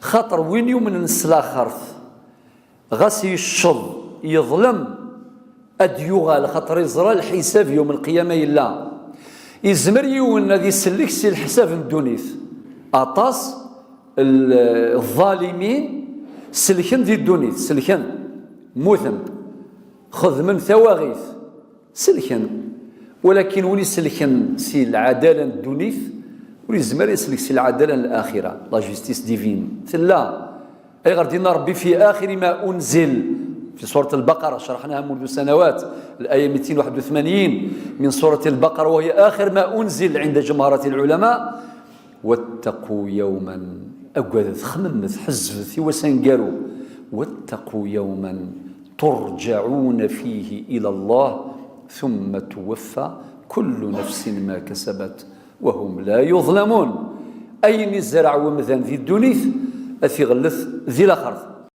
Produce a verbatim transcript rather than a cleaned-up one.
Xaṭer win yumnen s laxert, ɣas yecceḍ, yeḍlem, ad d-yuɣal, xaṭer iẓra lḥisab yawm lqiyama yella. Izmer yiwen ad isellek si leḥsab n ddunit. Aṭas n ḍalimin selken di ddunit, selken, mmuten, xedmen tawaɣit, selken. Walakin win iselken si lɛadala n ddunit, ur yezmer ad iselk si lɛadala n laxira, la justice divine. Tella. Ayɣer d-yenna Ṛebbi في آخر ما أنزل في سورة البقرة، شرحناها منذ سنوات، الآية مئتين وواحد وثمانين من سورة البقرة، وهي آخر ما أنزل عند جمهرة العلماء: واتقوا يوما، أجدت، خممت، حزبت، i wass aneggaru. واتقوا يوما ترجعون فيه إلى الله ثم توفى كل نفس ما كسبت وهم لا يظلمون. Ayen izreɛ wemdan di ddunit, ad t-iɣellet di laxert.